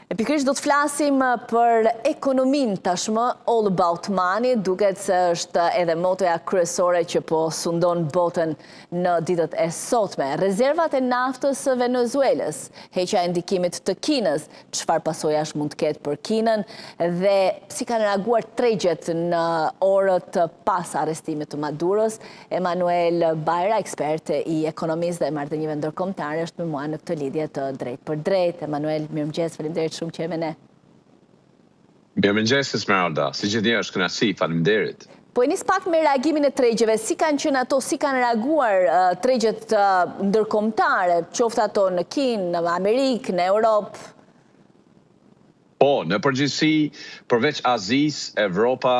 E pikërisht do të flasim për ekonominë tashmë, All About Money, duket se është edhe motoja kryesore që po sundon botën në ditët e sotme. Rezervat e naftës së Venezuelës, heqja e ndikimit të Kinës, çfarë pasojash mund të ketë për Kinën dhe si kanë reaguar tregjet në orët pas arrestimit të Maduros, Emanuel Bajra, ekspert i ekonomisë dhe marrëdhënieve ndërkombëtare, është me mua në këtë lidhje të drejtpërdrejtë. Emanuel, mirëmëngjes, faleminderit shumë që je me ne. Mirëmëngjes, Esmeralda. Si gjithnjë është kënaqësi, faleminderit. Po e nis pak me reagimin e tregjeve, si kanë qenë ato, si kanë reaguar tregjet ndërkombëtare, qoftë ato në Kinë, në Amerikë, në Europë? Po, në përgjithësi, përveç Azisë, Evropa,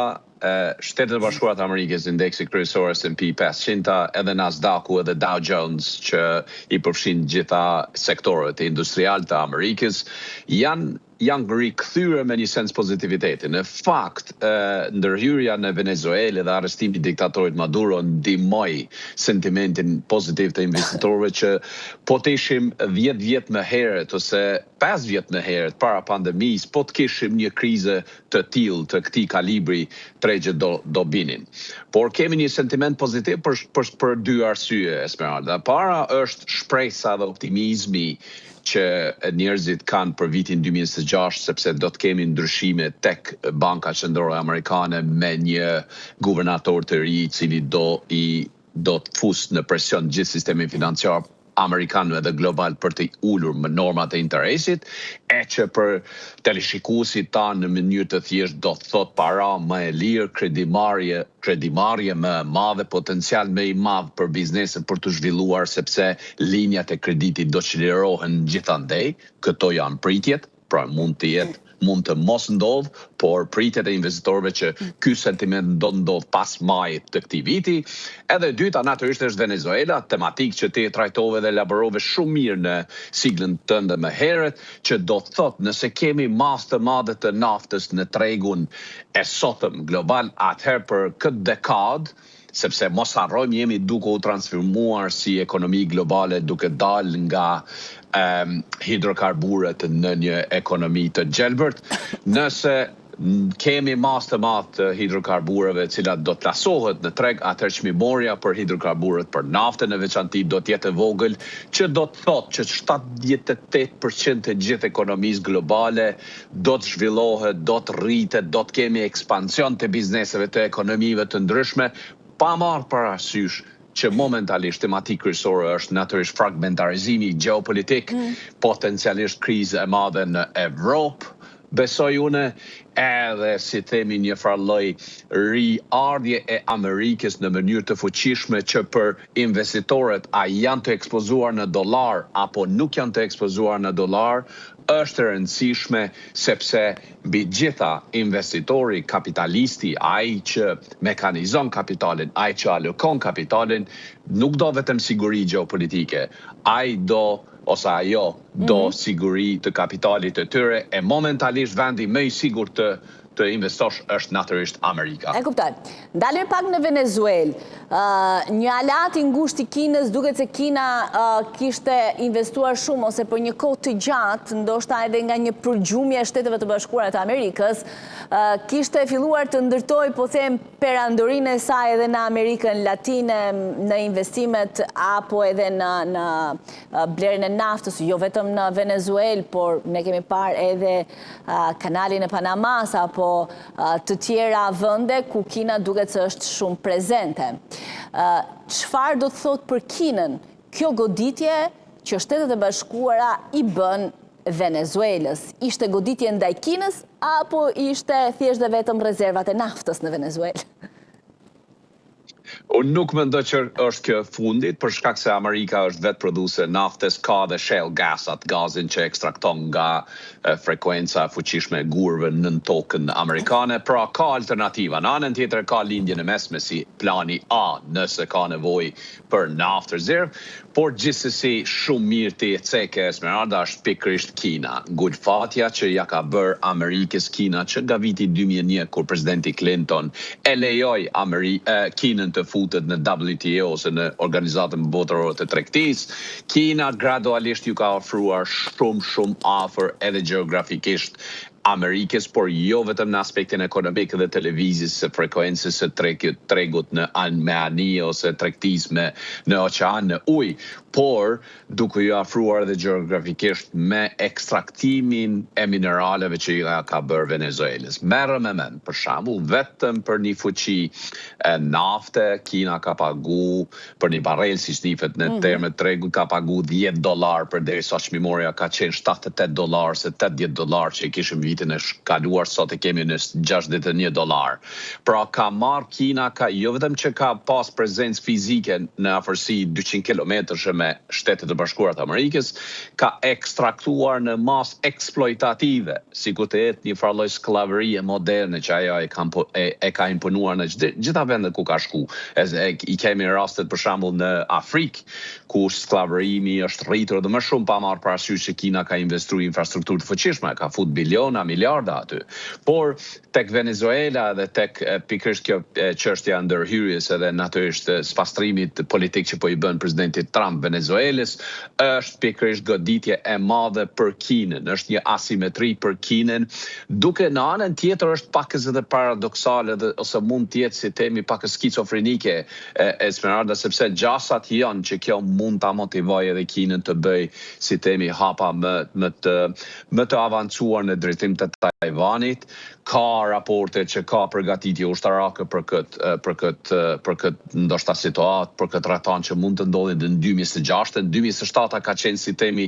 Shtetet e Bashkuara të Amerikës, indeksi kryesor S&P 500, edhe Nasdaq-u edhe Dow Jones që i përfshin gjitha sektorët industrial të Amerikës, janë janë rikthyer me një sens pozitiviteti. Në fakt, ndërhyrja në Venezuelë dhe arrestimi i diktatorit Maduro ndihmoi sentimentin pozitiv të investitorëve që po të ishim 10 vjet më herët ose 5 vjet më herët para pandemisë, po të kishim një krize të tillë të këtij kalibri, tregjet do do binin. Por kemi një sentiment pozitiv për për për dy arsye, Esmeralda. E para është shpresa dhe optimizmi që njerëzit kanë për vitin 2026 sepse do të kemi ndryshime tek Banka Qendrore Amerikane me një guvernator të ri i cili do i do të fus në presion gjithë sistemin financiar amerikan edhe global për të ulur më normat e interesit, e që për teleshikuesit tanë në mënyrë të thjeshtë do të thot para më e lirë, kredimarrje, kredimarrje më e madhe, potencial më i madh për bizneset për të zhvilluar sepse linjat e kreditit do çlirohen gjithandej, këto janë pritjet, pra mund të jetë mund të mos ndodh, por pritjet e investitorëve që ky sentiment do ndodh pas majit të këtij viti. Edhe e dyta natyrisht është Venezuela, tematik që ti e trajtove dhe elaborove shumë mirë në siglën tënde më herët, që do të thotë nëse kemi masë të madhe të naftës në tregun e sotëm global, atëherë për këtë dekadë sepse mos harrojmë jemi duke u transformuar si ekonomi globale duke dalë nga hidrokarburet në një ekonomi të gjelbërt. Nëse kemi masë të madh të hidrokarbureve cilat do të plasohet në treg, atëherë çmimorja për hidrokarburet për naftën në veçanti do të jetë e vogël, që do të thotë që 78% të gjithë ekonomisë globale do të zhvillohet, do të rritet, do të kemi ekspansion të bizneseve të ekonomive të ndryshme, pa marrë parasysh që momentalisht tematik kryesore është natyrisht fragmentarizimi gjeopolitik, potencialisht krizë e madhe në Evropë, besoj une, edhe si themi një farë lloj riardhje e Amerikës në mënyrë të fuqishme që për investitorët a janë të ekspozuar në dollar apo nuk janë të ekspozuar në dollar, është e rëndësishme sepse mbi gjitha investitori, kapitalisti, ai që mekanizon kapitalin, ai që alokon kapitalin, nuk do vetëm siguri gjeopolitike, ai do ose ajo do siguri të kapitalit të tyre e momentalisht vendi më i sigurt të të investosh është natyrisht Amerika. E kuptoj. Ndalemi pak në Venezuelë. Një aleat i ngushtë i Kinës, duket se Kina kishte investuar shumë ose për një kohë të gjatë, ndoshta edhe nga një përgjumje e Shteteve të Bashkuara të Amerikës, kishte filluar të ndërtojë, po them, perandorinë e saj edhe në Amerikën Latine, në investimet apo edhe në në blerjen e naftës, jo vetëm në Venezuelë, por ne kemi parë edhe kanalin e Panamas apo të tjera vende ku Kina duket se është shumë prezente. Çfarë do të thotë për Kinën kjo goditje që Shtetet e Bashkuara i bën Venezuelës? Ishte goditje ndaj Kinës apo ishte thjesht dhe vetëm rezervat e naftës në Venezuelë? Unë nuk mendoj që është kjo e fundit, për shkak se Amerika është vetë prodhuese naftës, ka dhe shale gas, atë gazin që ekstrakton nga frekuenca e fuqishme e gurëve në tokën amerikane, pra ka alternativa. Në anën tjetër ka lindjen e mesme si plani A, nëse ka nevojë për naftë rezervë, por gjithsesi shumë mirë ti e ceke Esmeralda është pikërisht Kina. Ngulfatja që ja ka bërë Amerikës Kina që nga viti 2001 kur presidenti Clinton e lejoi Ameri Kinën të futet në WTO ose në Organizatën Botërore të Tregtisë, Kina gradualisht ju ka ofruar shumë shumë afër edhe gjeografikisht Amerikës, por jo vetëm në aspektin ekonomik dhe të lëvizjes së frekuencës së tregut në me anije ose tregtisë me në oqean në ujë, por duke ju afruar edhe gjeografikisht me ekstraktimin e mineraleve që ja ka bërë Venezuelës. Merre me mend, për shembull, vetëm për një fuçi nafte, Kina ka pagu për një barrel, siç njihet në terme të tregut, ka pagu 10 dollar, përderisa çmimorja ka qenë 78 dollar, se 80 dollar që i kishim vitin e kaluar, sot e kemi në 61 dollar. Pra ka marrë Kina, ka jo vetëm që ka pas prezencë fizike në afërsi 200 kilometrëshe me Shtetet e Bashkuara të Amerikës, ka ekstraktuar në masë eksploitative, sikur të jetë një farë lloj skllavërie moderne që ajo e ka e, e ka imponuar në gjitha vendet ku ka shku. E, e, I kemi rastet për shembull në Afrikë, ku skllavërimi është rritur edhe më shumë pa marrë parasysh që Kina ka investuar infrastrukturë të fuqishme, ka fut biliona, miliarda aty. Por tek Venezuela dhe tek pikërisht kjo çështja e ndërhyrjes edhe natyrisht spastrimit politik që po i bën presidenti Trump Venezuelës, është pikërisht goditje e madhe për Kinën, është një asimetri për Kinën, duke në anën tjetër është pakës edhe paradoksale dhe ose mund të jetë si themi pakës skizofrenike Esmeralda sepse gjasat janë që kjo mund ta motivojë edhe Kinën të bëjë si themi hapa më më të më të avancuar në drejtim të Tajvanit, ka raporte që ka përgatitje ushtarake për këtë për këtë për këtë ndoshta situatë, për këtë rrethanë që mund të ndodhin në 2026, në 2027 ka qenë si themi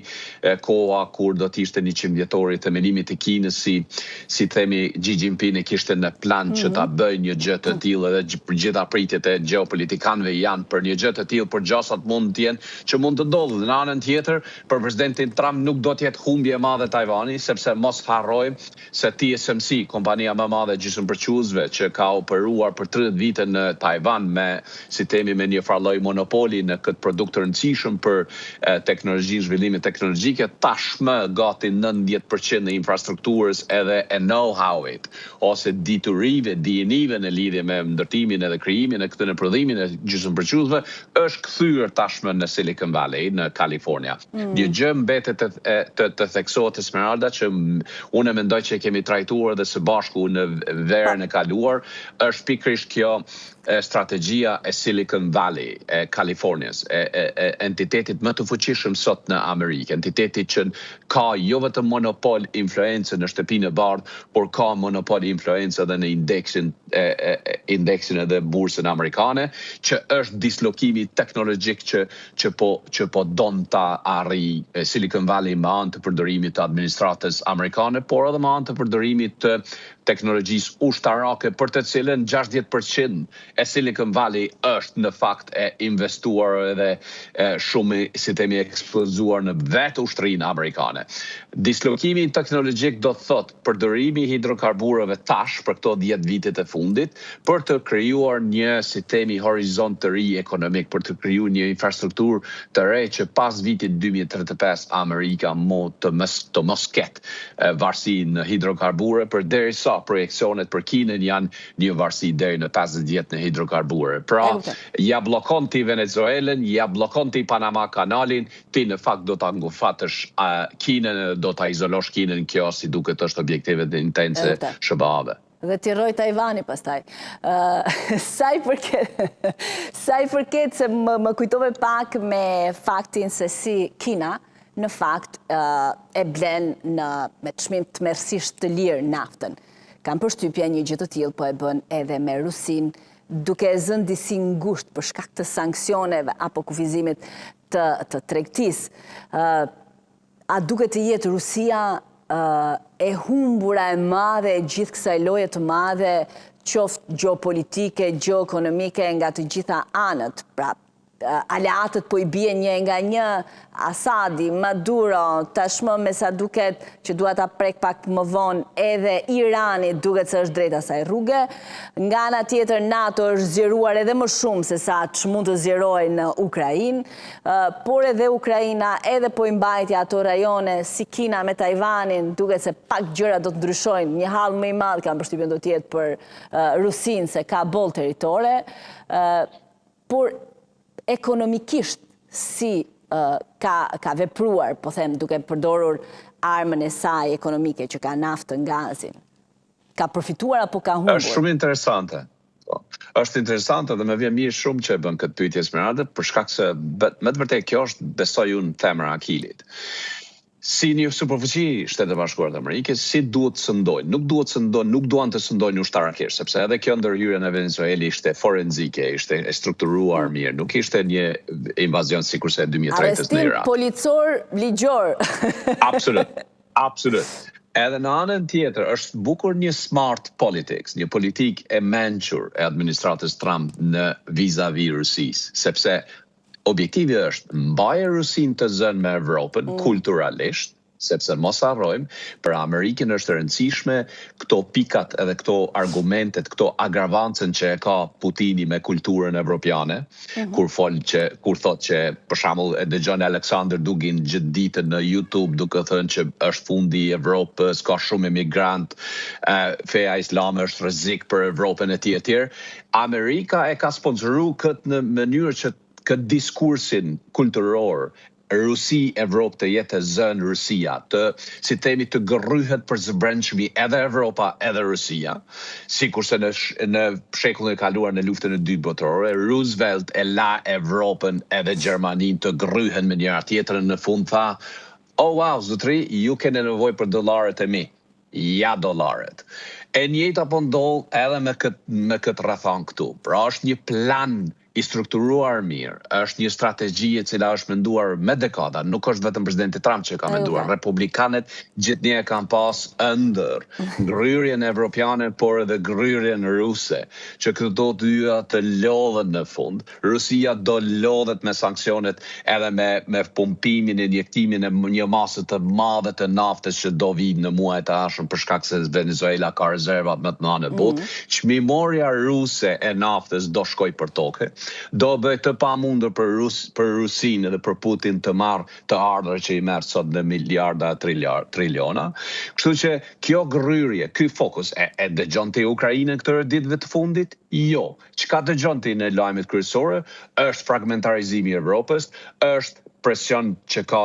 koha kur do të ishte 100 vjetori i themelimit të Kinës si si themi Xi Jinping e kishte në plan që ta mhm. bëjë një gjë të tillë edhe për gjitha pritjet e gjeopolitikanëve janë për një gjë të tillë, por gjasat mund të jenë që mund të ndodhë. Në anën tjetër, Për presidentin Trump nuk do të jetë humbje e madhe Tajvani, sepse mos harrojmë se TSMC, kompania më e madhe e gjysmëpërçuesve që ka operuar për 30 vite në Tajvan me, si themi, me një farë lloj monopoli në këtë produkt të rëndësishëm për teknologjinë, zhvillimin teknologjike, tashmë gati 90% e infrastrukturës edhe e know-how-it ose diturive, dijenive në lidhje me ndërtimin edhe krijimin e këtyre prodhimin e gjysmëpërçuesve është kthyer tashmë në Silicon Valley, në California. Mm. Një gjë mbetet të, të, të theksohet Esmeralda që unë mendoj që e kemi trajtuar dhe së bashku në verën e kaluar, është pikërisht kjo e strategjia e Silicon Valley, e Kalifornias, e, e, e entitetit më të fuqishëm sot në Amerikë, entitetit që ka jo vetëm monopol influencë në Shtëpinë e Bardhë, por ka monopol influencë edhe në indeksin e, e, indeksin edhe bursën amerikane, që është dislokimi teknologjik që që po që po don ta arrijë Silicon Valley me anë të përdorimit të administratës amerikane, por edhe me anë të përdorimit të teknologjisë ushtarake për të cilën 60% e Silicon Valley është në fakt e investuar edhe e, shumë si themi ekspozuar në vetë ushtrinë amerikane. Dislokimi teknologjik do të thotë përdorimi i hidrokarbureve tash për këto 10 vitet e fundit për të krijuar një si themi horizont të ri ekonomik, për të krijuar një infrastrukturë të re që pas vitit 2035 Amerika mo të mos të mos ketë varësi në hidrokarbure, përderisa projeksionet për Kinën janë një varësi deri në 50 vjet në hidrokarbure. Pra, ja bllokon ti Venezuelën, ja bllokon ti Panama kanalin, ti në fakt do ta ngufatësh Kinën edhe do ta izolosh Kinën, kjo si duket është objektiv dhe intencë e SHBA-ve. Dhe t'i rrojë Tajvani pastaj. Sa i përket sa i përket se më, më kujtove pak me faktin se si Kina në fakt e blen në me çmim tmerrësisht të lirë naftën. Kam përshtypjen një gjë të tillë po e bën edhe me Rusinë, duke e zënë disi ngushtë për shkak të sanksioneve apo kufizimit të të tregtisë. A duket të jetë Rusia e humbura e madhe e gjithë kësaj loje të madhe, qoftë gjeopolitike, gjeoekonomike nga të gjitha anët. Pra, aleatët po i bien një nga një, Asadi, Maduro, tashmë me sa duket që dua ta prek pak më vonë, edhe Irani duket se është drejt asaj rruge. Nga ana tjetër NATO është zgjeruar edhe më shumë se sa ç'mund të zgjerohej në Ukrainë, por edhe Ukraina edhe po i mbajti ato rajone si Kina me Tajvanin, duket se pak gjëra do të ndryshojnë, një hall më i madh kam përshtypjen do të jetë për Rusinë se ka boll territore. Por ekonomikisht si ka ka vepruar, po them duke përdorur armën e saj ekonomike që ka naftën, gazin. Ka përfituar apo ka Është humbur? shumë interesante. Po. Është interesante dhe më vjen mirë shumë që e bën këtë pyetje Esmeralda, për shkak se me të vërtetë kjo është besoj unë thembra e Akilit. Si një superfuqi Shtetet e Bashkuara të Amerikës, si duhet të sundojnë? Nuk duhet të sundojnë, nuk duan të sundojnë ushtarakisht, sepse edhe kjo ndërhyrje në Venezuelë ishte forenzike, ishte e strukturuar mirë, nuk ishte një invazion sikurse e 2003-ës në Arrestim Irak. policor ligjor. Absolut. Absolut. Edhe në anën tjetër është bukur një smart politics, një politikë e mençur e administratës Trump në vis-a-vis Rusisë, sepse objektivi është mbaje Rusinë të zënë me Evropën kulturalisht, sepse mos harrojmë, për Amerikën është e rëndësishme këto pikat edhe këto argumentet, këto agravancën që e ka Putini me kulturën evropiane, kur fol që kur thot që për shembull e dëgjon Alexander Dugin gjithë ditën në YouTube duke thënë që është fundi i Evropës, ka shumë emigrant, feja islame është rrezik për Evropën e tjerë e tjerë. Amerika e ka sponsoruar këtë në mënyrë që këtë diskursin kulturor Rusi, Evropë të jetë e zënë Rusia, të, si themi, të gërryhet për së brendshmi edhe Evropa edhe Rusia, sikurse në shekullin e kaluar në luftën e dytë botërore, Roosevelt e la Evropën edhe Gjermaninë të gërryhen me njëra tjetrën në fund tha, "Oh wow, zotri, ju keni nevojë për dollarët e mi." Ja dollarët. E njëjta po ndodh edhe me këtë rrethan këtu. Pra është një plan i strukturuar mirë, është një strategji e cila është menduar me dekada, nuk është vetëm presidenti Trump që ka menduar, republikanët gjithnjë e kanë pas ëndër gërryerjen evropiane, por edhe gërryerjen ruse, që këto dyja të lodhen në fund. Rusia do lodhet me sanksionet edhe me pumpimin e injektimin e një masë të madhe të naftës që do vinë në muajt e ardhshëm për shkak se Venezuela ka rezervat më të mëdha në botë. Çmimorja ruse e naftës do shkoj për toke, do bëj të pamundur për Rusinë dhe për Putin të marrë të ardhur që i merr sot në miliarda e triliona. Kështu që kjo gërryerje, ky fokus, e dëgjon ti Ukrainën këtyre ditëve të fundit? Jo. Çka dëgjon ti në lajmet kryesore? Është fragmentarizimi i Evropës, është presion që ka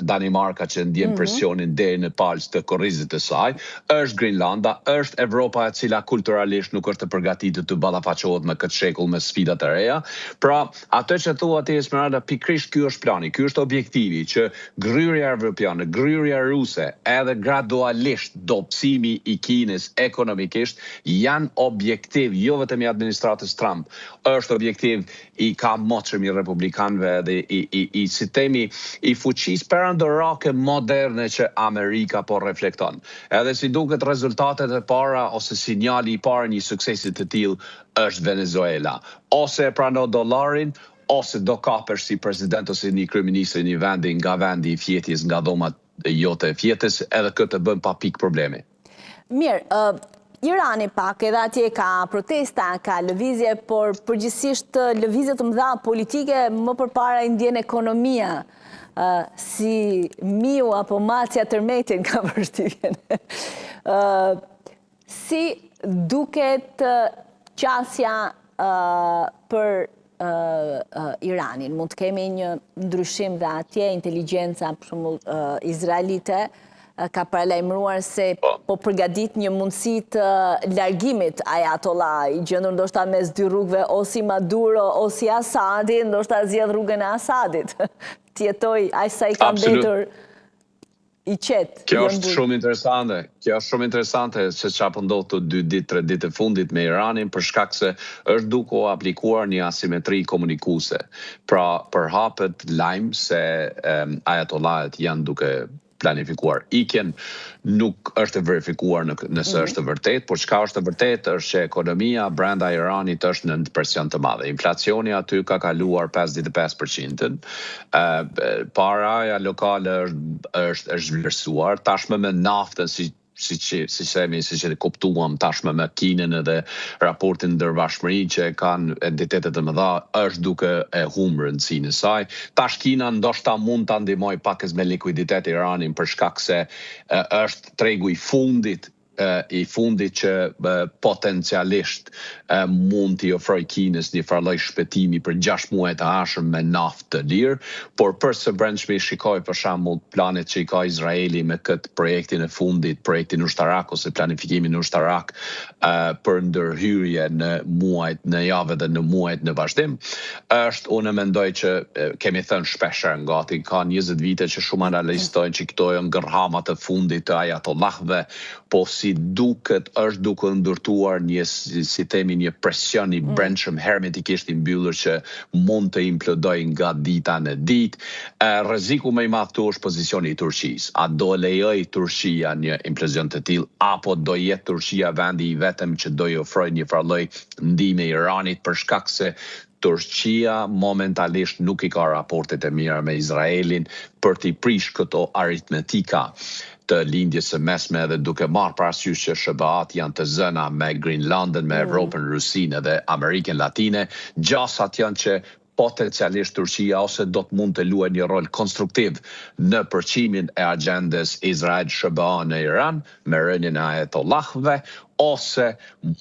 Danimarka që ndjen presionin deri në palcë të korrizit të saj, është Greenlanda, është Evropa e cila kulturalisht nuk është e përgatitur të ballafaqohet me këtë shekull me sfidat e reja. Pra, atë që thua ti Esmeralda, pikërisht ky është plani, ky është objektivi që gërryerja evropiane, gërryerja ruse, edhe gradualisht dobësimi i Kinës ekonomikisht janë objektiv jo vetëm i administratës Trump, është objektiv i ka moçëm i republikanëve dhe i si themi i fuqisë perandorake moderne që Amerika po reflekton. Edhe si duket rezultatet e para ose sinjali i parë një suksesi të tillë është Venezuela. Ose e prano dollarin, ose do kapesh si president ose një kryeministër i një vendi nga vendi i fjetjes, nga dhomat jote e fjetjes, edhe këtë e bën pa pikë problemi. Mirë, Irani pak edhe atje ka protesta, ka lëvizje, por përgjithsisht lëvizje të mëdha politike më përpara i ndjen ekonomia, si miu apo macja tërmetin ka përshtypjen. Si duket qasja për Iranin? Mund të kemi një ndryshim dhe atje inteligjenca, për shembull, izraelite, ka paralajmëruar se po përgatit një mundësi të largimit Ayatollah, i gjendur ndoshta mes dy rrugëve, ose Maduro, ose Asadi, ndoshta zgjedh rrugën e Asadit. Të jetoj aq sa i ka mbetur i qetë. Kjo është shumë interesante. Kjo është shumë interesante se çfarë po ndodh të dy ditë, tre ditë e fundit me Iranin për shkak se është duke u aplikuar një asimetri komunikuese. Pra, përhapet lajm se ayatollahët janë duke planifikuar ikjen, nuk është e verifikuar nëse është e vërtet, por çka është e vërtet është që ekonomia brenda Iranit është në presion të madh. Inflacioni aty ka kaluar 55%-ën. Paraja lokale është vlerësuar tashmë me naftën si si themi, si që kuptuam tashmë me Kinën edhe raportin ndërvashmëri që kanë entitetet e mëdha, është duke e humbur rëndësinë e saj. Tash Kina ndoshta mund ta ndihmoj pakës me likuiditet Iranin për shkak se është tregu i fundit. i fundit që potencialisht mund t'i ofrojë Kinës një farë lloj shpëtimi për 6 muajt e ardhshëm me naftë të lirë, por për së brendshmi shikoj për shembull planet që i ka Izraeli me këtë projektin e fundit, projektin ushtarak ose planifikimin ushtarak për ndërhyrje në muajt, në javët dhe në muajt në vazhdim, është unë mendoj që kemi thënë shpeshherë gati ka 20 vite që shumë analistë thonë që këto janë gërhamat e fundit të ajatollahëve, po si duket është duke ndërtuar një si themi një presion i brendshëm hermetikisht i mbyllur që mund të implodojë nga dita në ditë. Rreziku më i madh këtu është pozicioni i Turqisë. A do lejojë Turqia një implozion të tillë apo do jetë Turqia vendi i vetëm që do i ofrojë një farë lloj ndihme Iranit për shkak se Turqia momentalisht nuk i ka raportet e mira me Izraelin për t'i prish këto aritmetika të lindjes së mesme edhe duke marrë parasysh që SHBA-t janë të zëna me Greenlandën, me Evropën, Rusinë dhe Amerikën Latine, gjasat janë që potencialisht Turqia ose do të mund të luajë një rol konstruktiv në përçimin e agjendës Izrael-SHBA në Iran me rënien e ajatollahëve ose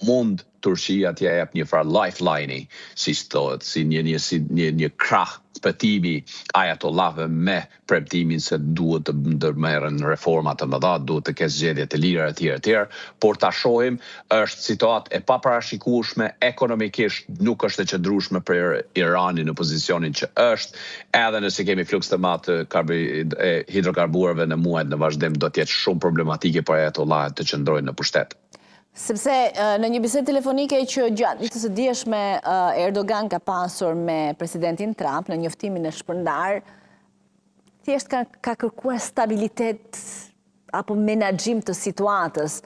mund Turqia t'ja jep një farë lifeline-i, si thohet, si një një si një një krah shpëtimi ajatollahëve me premtimin se duhet të ndërmerren reforma të mëdha, duhet të ketë zgjedhje të lira etj etj, por ta shohim është situatë e paparashikueshme, ekonomikisht nuk është e qëndrueshme për Iranin në pozicionin që është, edhe nëse kemi fluks të madh të hidrokarbureve në muajt në vazhdim do të jetë shumë problematike për ajatollahët të qëndrojnë në pushtet. Sepse në një bisedë telefonike që gjatë ditës së djeshme Erdogan ka pasur me presidentin Trump në njoftimin e shpërndar, thjesht ka, ka kërkuar stabilitet apo menaxhim të situatës,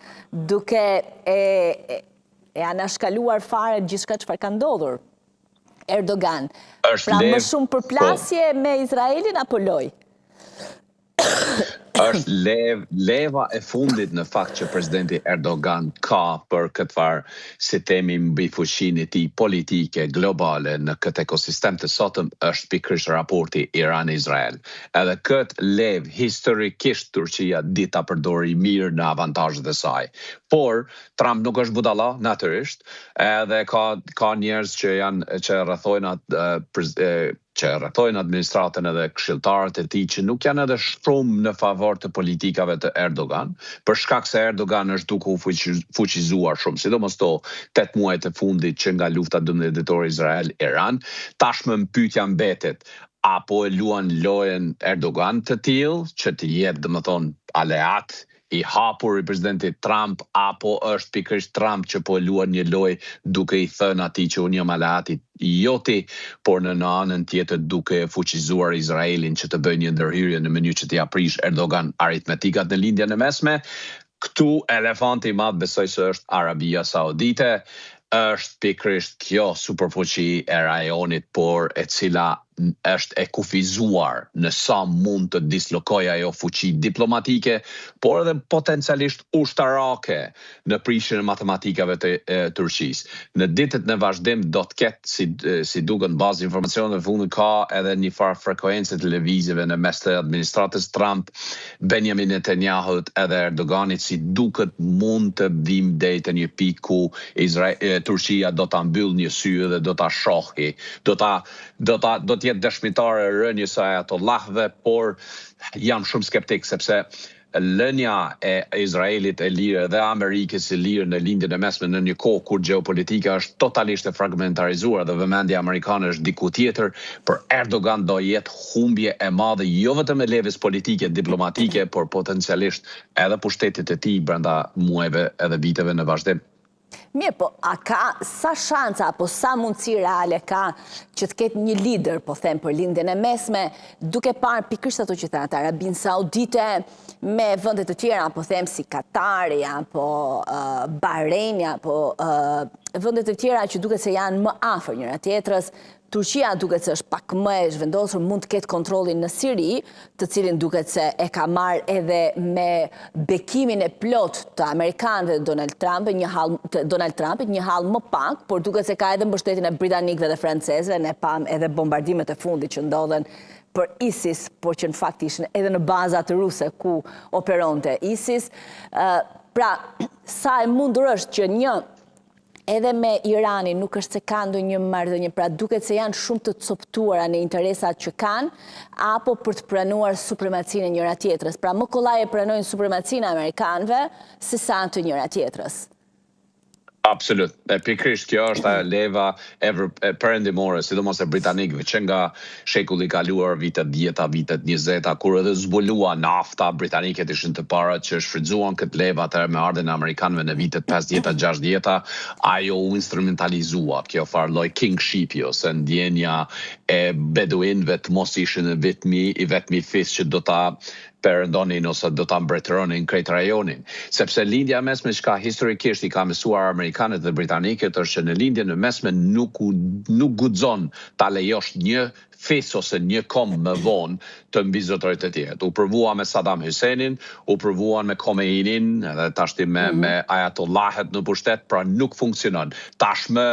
duke e, e, e anashkaluar fare gjithçka çfarë ka ndodhur. Erdogan. Është pra më lev, shumë po. përplasje me Izraelin apo lojë? Është lev, leva e fundit në fakt që presidenti Erdogan ka për këtë farë si themi mbi fuqinë e tij politike globale në këtë ekosistem të sotëm është pikërisht raporti Iran-Izrael. Edhe këtë lev historikisht Turqia di ta përdori mirë në avantazhet e saj. Por Trump nuk është budalla, natyrisht, edhe ka ka njerëz që janë që rrethojnë atë që rrethojnë administratën edhe këshilltarët e tij që nuk janë edhe shumë në favor të politikave të Erdogan, për shkak se Erdogan është duke u fuqizuar shumë, sidomos to 8 muajt e fundit që nga lufta 12 ditor Izrael-Iran, tashmë në pyetja mbetet, apo e luan lojën Erdogan të tillë që të jetë, domethënë, aleat i hapur i presidentit Trump apo është pikërisht Trump që po luan një lojë duke i thënë atij që unë jam aleati joti, por në në anën tjetër duke fuqizuar Izraelin që të bëjë një ndërhyrje në mënyrë që t'ia prish Erdogan aritmetikat në lindjen e mesme. Këtu elefanti i madh besoj se është Arabia Saudite, është pikërisht kjo superfuqi e rajonit, por e cila është e kufizuar në sa mund të dislokojë ajo fuqi diplomatike, por edhe potencialisht ushtarake në prishjen e matematikave të e, Turqisë. Në ditët në vazhdim do të ketë si si duket në bazë informacioneve të fundit ka edhe një farë frekuencë të lëvizjeve në mes të administratës Trump, Benjamin Netanyahut edhe Erdoganit si duket mund të vim deri te një pikë ku Izrael, Turqia do ta mbyll një sy dhe do ta shohi, do ta do ta do të jetë dëshmitare e rënies së ajatollahëve, por jam shumë skeptik sepse lënia e Izraelit e lirë dhe Amerikës e lirë në lindjen e mesme në një kohë kur gjeopolitika është totalisht e fragmentarizuar dhe vëmendja amerikane është diku tjetër, për Erdogan do jetë humbje e madhe jo vetëm e levës politike, diplomatike, por potencialisht edhe pushtetit e tij brenda muajve edhe viteve në vazhdim. Mirë, po a ka sa shansa apo sa mundësi reale ka që të ketë një lider, po them për lindjen e mesme, duke parë pikërisht ato që thatë, Arabinë Saudite me vende të tjera, po them si Katari apo uh, Bahreini apo uh, vende të tjera që duket se janë më afër njëra tjetrës, Turqia duket se është pak më e zhvendosur, mund të ketë kontrollin në Siri, të cilin duket se e ka marrë edhe me bekimin e plotë të amerikanëve dhe Donald Trump, një hall të Donald Trumpit, një hall më pak, por duket se ka edhe mbështetjen e britanikëve dhe francezëve, ne pamë edhe bombardimet e fundit që ndodhen për ISIS, por që në fakt ishin edhe në bazat ruse ku operonte ISIS. Pra, sa e mundur është që një edhe me Iranin nuk është se ka ndonjë marrëdhënie, pra duket se janë shumë të copëtuara në interesat që kanë, apo për të pranuar supremacinë e njëra tjetrës. Pra më kollaj e pranojnë supremacinë e amerikanëve se sa të njëra tjetrës. Absolut. E pikërisht kjo është ajo leva e perëndimore, sidomos e britanikëve, që nga shekulli i kaluar, vitet dhjeta, vitet njëzeta, kur edhe zbulua nafta, britanikët ishin të parët që shfrytëzuan këtë levë atëherë me ardhjen e amerikanëve në vitet pesëdhjeta, gjashtëdhjeta, ajo u instrumentalizua, kjo farë lloj kingshipi ose ndjenja e beduinëve të mos ishin i vetmi, i vetmi fis që do ta perëndonin ose do ta mbretëronin krejt rajonin. Sepse Lindja e Mesme çka historikisht i ka mësuar amerikanët dhe britanikët është që në Lindjen e Mesme nuk nuk guxon ta lejosh një fis ose një komb më vonë të mbizotërojë të tjerët. U provua me Saddam Husseinin, u provuan me Khomeinin dhe tashti me me ajatollahët në pushtet, pra nuk funksionon. Tashmë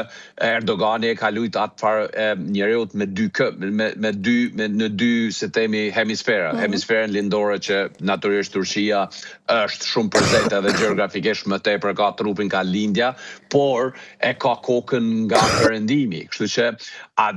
Erdogani e ka lujt atë farë njeriut me dy kë, me me dy me në dy si themi hemisfera, mm -hmm. hemisferën lindore që natyrisht Turqia është shumë prezente edhe gjeografikisht më tepër ka trupin ka lindja, por e ka kokën nga perëndimi. Kështu që a,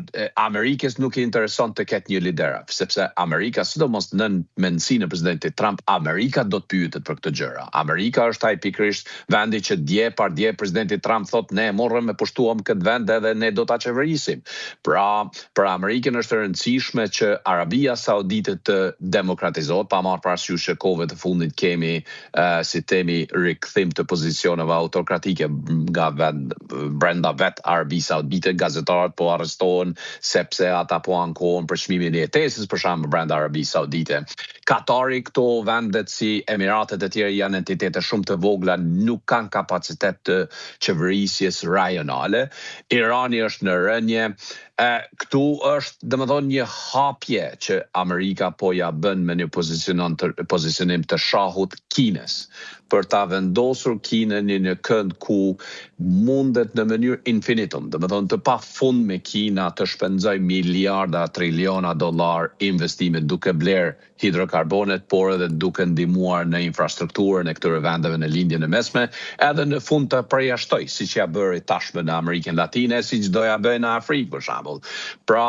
Amerikës nuk i intereson të ketë një lider, sepse Amerika, sidomos nën mendësinë e presidentit Trump, Amerika do të pyetet për këto gjëra. Amerika është ai pikërisht Vendi që dje, pardje presidenti Trump thotë ne e morëm e pushtuam këtë vend edhe ne do ta qeverisim. Pra, për Amerikën është e rëndësishme që Arabia Saudite të demokratizohet, pa marrë parasysh që kohëve të fundit kemi, si themi, rikthim të pozicioneve autokratike nga vend, brenda vetë Arabisë Saudite, gazetarët po arrestohen sepse ata po ankohen për çmimin e jetesës, për shembull, brenda Arabisë Saudite. Katari, këto vendet si Emiratet e tjera janë entitete shumë të vogla, nuk kanë kapacitet të qeverisjes rajonale. Irani është në rënie. E, këtu është, domethënë, një hapje që Amerika po ja bën me një pozicionon të, pozicionim të shahut Kinës, për ta vendosur Kinën në një kënd ku mundet në mënyrë infinitum, domethënë të pafundme Kina të shpenzojë miliarda, triliona dollarë investime duke blerë hidrokarbonet, por edhe duke ndihmuar në infrastrukturën e këtyre vendeve në Lindjen e Mesme, edhe në fund të përjashtojë, siç ja bëri tashmë në Amerikën Latine, siç do ja bëjë në Afrikë, për shembull. Pra,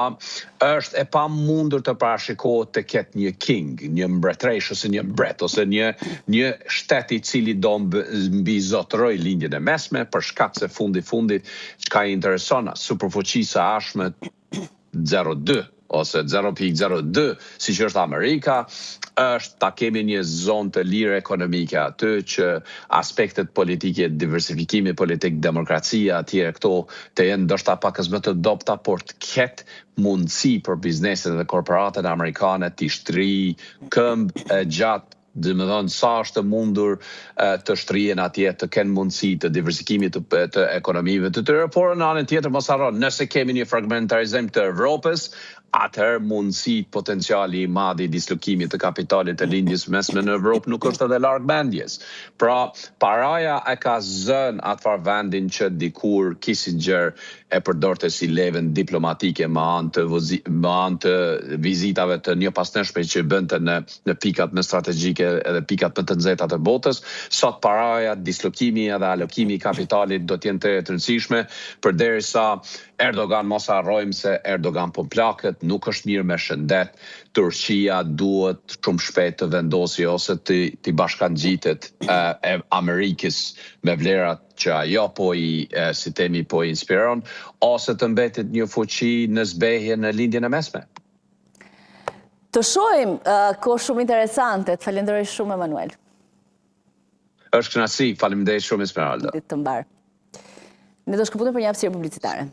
është e pamundur të parashikohet të ketë një king, një mbretëreshë ose një mbret ose një një shtet i cili do mbizotërojë Lindjen e Mesme, për shkak se fundi fundit çka i intereson superfuqisë së ardhshme 02 ose 0.02 siç është Amerika, është ta kemi një zonë të lirë ekonomike aty që aspektet politike, diversifikimi politik, demokracia atje këto të jenë ndoshta pakëz më të dobëta, por të ketë mundësi për bizneset dhe korporatat amerikane t'i shtrijë këmbë e gjatë domethënë sa është e mundur të shtrihen atje, të kenë mundësi të diversifikimit të, të ekonomive të tyre, por në anën tjetër mos harro, nëse kemi një fragmentarizim të Evropës, atëherë mundësitë potenciali i madh i dislokimit të kapitalit të Lindjes Mesme në Evropë nuk është edhe larg mendjes. Pra, paraja e ka zënë atë farë vendin që dikur Kissinger e përdorte si levën diplomatike me anë të me anë të vizitave të njëpasnjëshme që bënte në në pikat më strategjike edhe pikat më të nxehta të botës. Sot paraja, dislokimi edhe alokimi i kapitalit do të jenë tejet të rëndësishme, përderisa Erdogan mos harrojmë se Erdogan po plaket, nuk është mirë me shëndet, Turqia duhet shumë shpejt të vendosi ose t'i t'i bashkangjitet e Amerikës me vlerat që ajo po i si themi po i inspiron ose të mbetet një fuqi në zbehje në Lindjen e Mesme. Të shohim, kohë shumë interesante, të falenderoj shumë Emanuel. Është kënaqësi, faleminderit shumë Esmeralda. Ditë të mbarë. Ne do shkëputemi për një hapësirë publicitare.